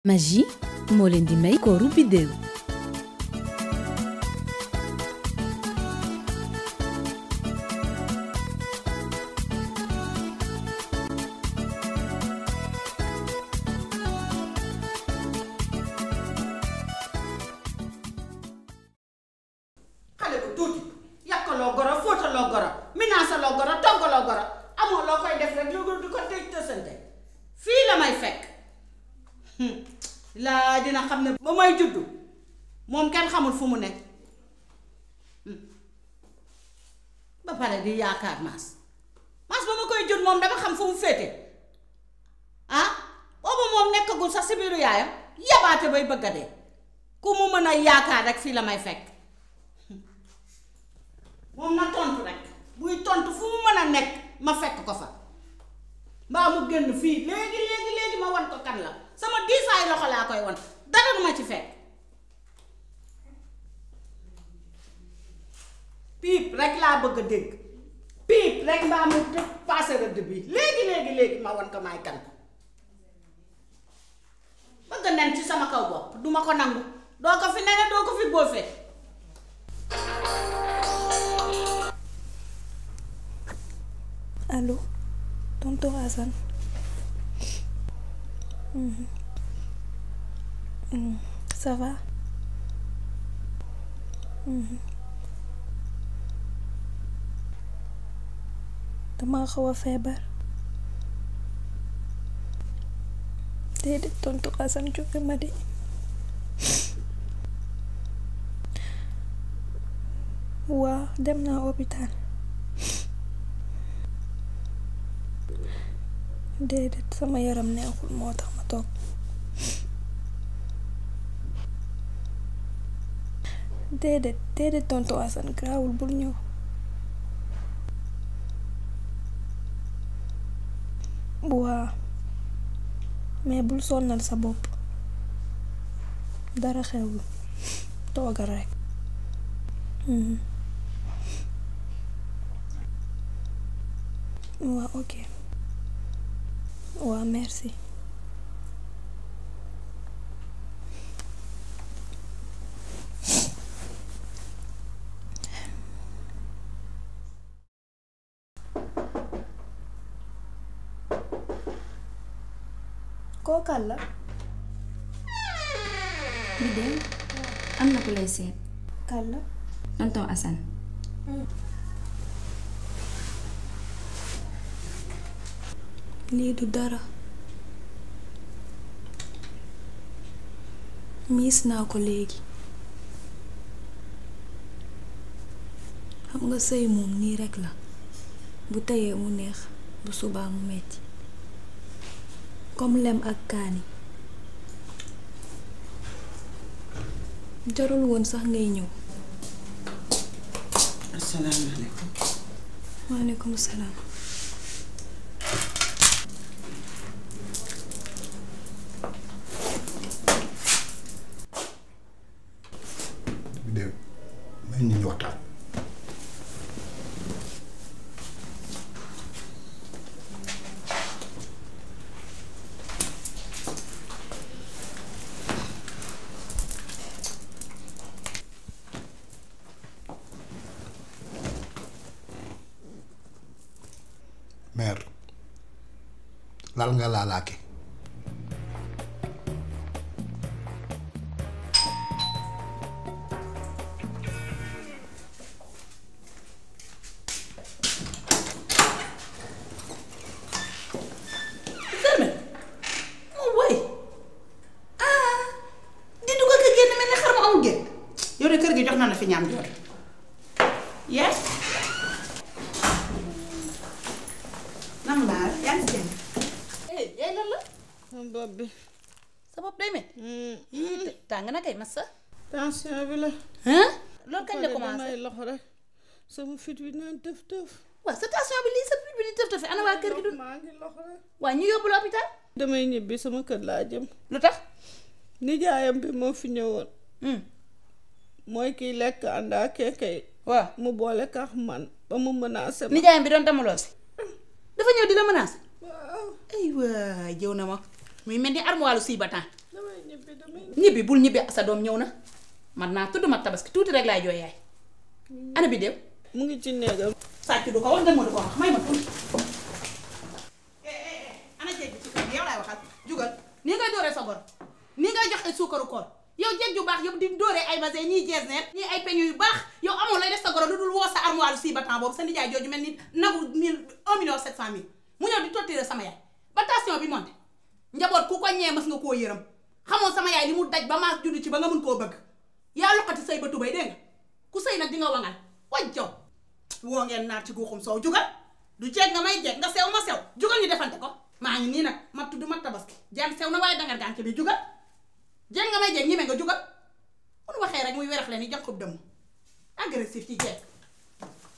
Magie moo leen di may kooru biddéew. xale bu tuuti yàkkaloo goro fóotaloo goro minaasaloo goro toggaloo goro amoo loo koy def rek lu du ko tëj tësante fii la may fekk laa dina xam ne ba may juddu moom kenn xamul fu mu nekk ba pare di yaakaar maas ba ma koy jur moom dama xam fu mu féete ah boobu moom nekkagul sax si biiru yaayam yabaate bay bëgg a dee ku mu mën a yaakaar rek fii la may fekk moom na tontu rek buy tontu fu mu mën a nekk ma fekk ko fa mbaa mu génn fii léegi ma wan ko kan la sama diisaay loxo laa koy wan dara du ma ci fekk piip rek laa bëgg a dégg piip rek mbaa mu tëb paase rëdd bi léegi ma wan ko maay kan bëgg nen ci sama kaw bopp duma ko nangu doo ko fi nene doo ko fi boofee. Allô, tonton Assane. Ça va? Dama xaw a feebar. Déedéet tonton Assane jóge ma de. Waaw dem naa hôpital. Déedéet sama yaram neexul moo tax ma toog. Déedéet tonton Assane garaawul bul ñëw. Waaw mais bul sonnal sa bopp dara xewul toogal rekk. Waaw ok. waaw merci. Kookal la. li de am na ku lay seet. Kal la. tonton Assane. lii du dara. miis naa ko léegi. xam nga sëy moom nii rekk la bu teyee mu neex bu subaa mu metti comme lem ak kaani. jarul woon sax ngay ñëw. asalaamaaleykum. waaleykum salaam. Biddéew may nit ñi waxtaan. Mère lal nga laalaake. yow de kër gi jox na la fi ñaam joor yes nam baal yaa ngi seen yaay lan la sama bopp bi sa bopp day met tàng na kay massa tension bi la loolu kañ la commencé damay loxo rek sama fit bi naan tëf tëf waaw sa tension bi lii sa fit bi di tëf tëfi ana waa kër gi du maa ngi loxo rek waa ñu yóbbu la hôpital damay ñibbi sama kër laa jëm lu tax nijaayam bi moo fi ñëwoon mooy kiy lekk àndaa keekay waaw mu boole kax man ba mu menacé ma nijaayam bi doon damaloo si dafa ñëw di la menacer waaw ay waay jëw na ma muy mel ni armoire si ba temps damay ñibbi bul ñibbi sa doom ñëw na man naa tudd ma tabaski tuuti rek laay jooy yaay ana bi dem mu ngi ci néegam. sàcc du ko wax dem ma du ko wax may ma tuuti ana jeeg bi ci kër gi yow laay waxal jugal nii ngay dooree sa gor nii ngay joxe suukaru koor yow jeeg ju baax yëpp di dooree ay basé ñii jeesneer ñii ay peñu yu baax yow amoon lay def sa goro lu dul woo sa armoire si batan boobu sa nijaay jooju mel ni nagu 1,700,000 mu ñëw di tottiré sama yaay ba tension bi monté njaboot ku ko ñee mas nga koo yërëm xamoon sama yaay li mu daj ba maa judd ci ba nga mun koo bëgg yaa loqati say ba tubay dégg nga ku sëy nag di nga wangal wajjaw woo ngeen naar ci guuxum soow jugal du jeeg nga may jeeg nga sew ma sew jugal ñu defante ko maa ngi nii nag ma tudd ma tabaski jaan sew na waaye dangar gàncax bi jugal jeeg nga may jeeg ñime nga jugal mun waxee rek muy werax leen ni jox ko dëmm agressif ci jeeg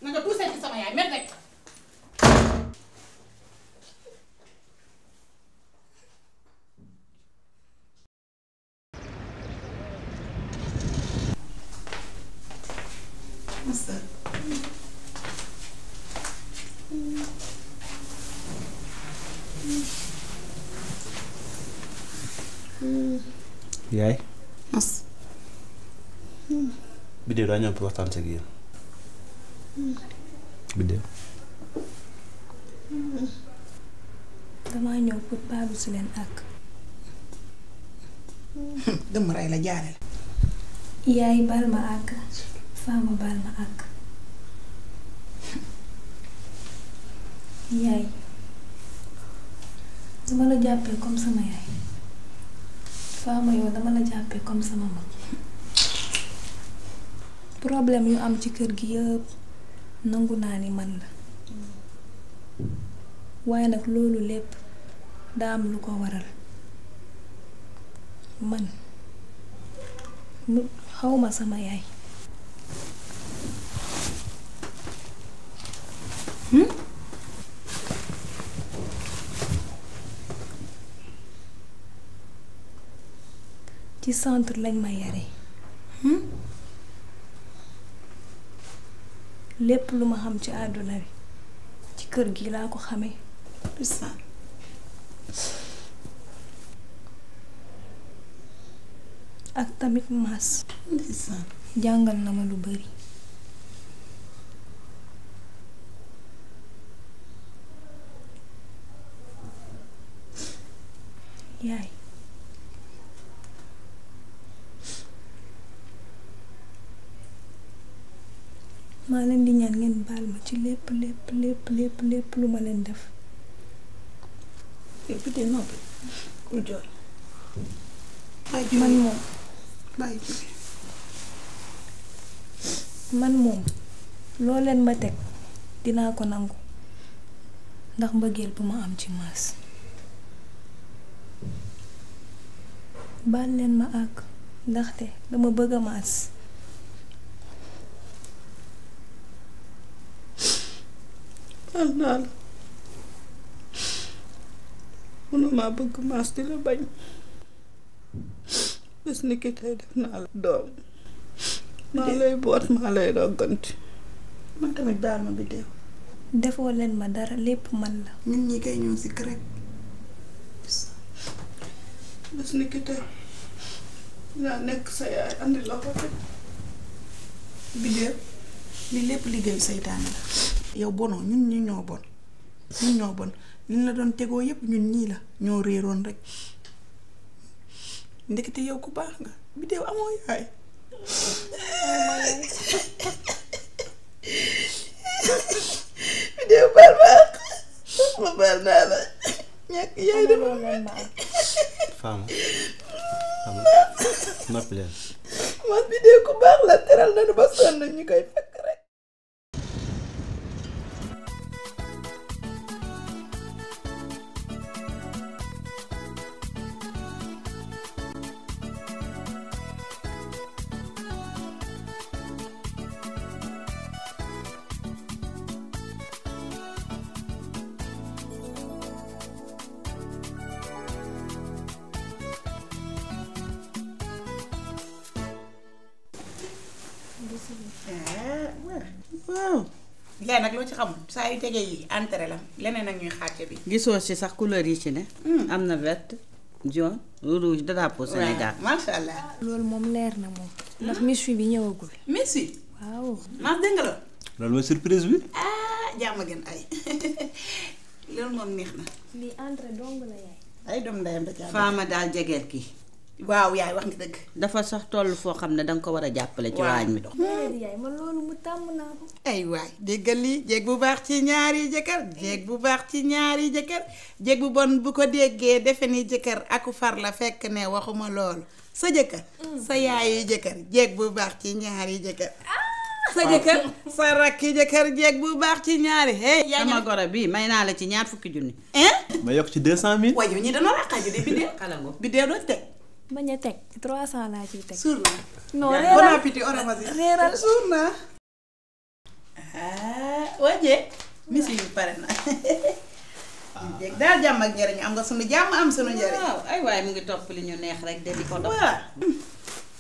na nga tuusee ci sama yaay met rek yaay mas Bidew daa ñëw pour waxtaan ak yéen Bidew damaa ñëw pour baalu si leen ak dëmm rey la jaare la yaay baal ma ak faama baal ma ak yaay dama la jàppee comme sama yaay faama yow dama la jàppee comme sama mag problème yu am ci kër gi yëpp nangu naa ni man la waaye nag loolu lépp daa am lu ko waral man xawma sama yaay ci centre lañ ma yare lépp lu ma xam ci àdduna bi ci kër gi laa ko xamee ak tamit maas jàngal na ma lu bari yaay maa leen di ñaan ngeen baal ma ci lépp lu ma leen def yow Bidew noppi ku jooy man moom loo leen ma teg dinaa ko nangu ndax mbëggeel bu ma am ci maas baal leen ma ak ndaxte dama bëgg a maas baal naa la mënuma bëgg maas di la bañ bés ni ki tey def naa la doom maa lay boot maa lay rogganti man tamit baal ma Bidew defoo leen ma dara lépp man la ñun ñi kay ñëw si kër rek bés ni ki tey dinaa nekk sa yaay andi la ko rek Bidew li lépp liggéey seytaane la yow bonoo ñun ñi ñoo bon li la doon tegoo yépp ñun ñii la ñoo réeroon rek ndekete yow ku baax nga Bidew amoo yaay Bidew baal ma baal naa la ñàkk yaay dama Fama noppi leen man Bidew ku baax la teral na ba sonn ñu koy fekk rek waaw léegi nag loo ci xamul saa yu tegee yi entrée la leneen ak ñuy xàcce bi gisoo ci sax couleur yi ci ne am na vert jaune rouge drapeau Sénégal. macha allah. loolu moom leer na moom ndax miss bi ñëwagul. merci. waaw. maa dégg nga la. loolu mooy surprise bi. jàmm gën ay loolu moom neex na. lii entrée dong la yaay. ay doom ndeyam da caa. Faama daal jegeel kii. waaw yaay wax nga dëgg. dafa sax toll foo xam ne danga ko war a jàppale ci waañ mi. déedéet yaay man loolu mu tàmm naa ko. ay waay déggal lii jéeg bu baax ci ñaari jëkkër jéeg bu baax ci ñaari jëkkër jéeg bu bon bu ko déggee defe ni jëkkër aku far la fekk ne waxuma loolu sa jëkkër sa yaayu jëkkër jéeg bu baax ci ñaari jëkkër sa jëkkër sa rakki jëkkër jéeg bu baax ci ñaari hey yaa sama goro bi may naa la ci ñaar fukki junni. ma yokk ci 200 000. waaye ñi dañoo raqaaju de biddew xalango biddew doo teg bañ a teg 300 laa ciy teg. suur naa non bon reeral appétit oravasi reeral. suur naa wajee misi yu pare na jéeg daal jàmm ak njëriñ am nga sunu jàmm am sunu njëriñ waaw ay waay mu ngi topp li ñu neex rek de di ko dox. waaw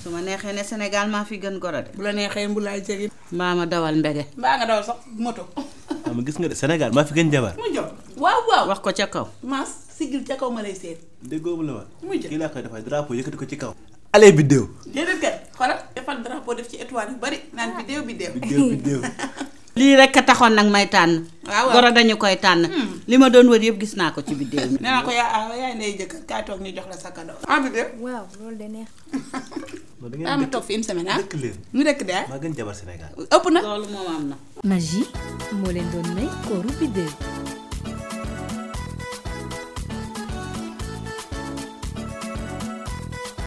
su ma neexee ne Sénégal maa fi gën goro de. bu la neexee mbulaay jëgi mbaa ma dawal mbege. mbaa nga dawal sax moto xam nga gis nga de Sénégal maa fi gën jabar. mu jox waaw waaw wax ko ca kaw. maas sigil ca kaw ma lay seet déggoo mu la wax. mu jël kii laa koy defal drapeau yëkkati ko ci kaw. allez biddéew. déedéet kat xoolal defal drapeau def ci étoile yu bari naan biddew biddew biddéew. lii rek a taxoon nag may tànn. waaw waaw. goro dañu koy tànn. li ma doon wër yëpp gis naa ko ci biddéew mi. nee naa ko yaay ndey jëkkër kaay toog ñu jox la sa cadeau biddew waaw loolu de neex. da daa ma ngeen toog fi une semaine dëkk leen. ñu dëkk de maa gën jabar Sénégal. ëpp na loolu moom am na. Magie moo leen doon may kooru biddéew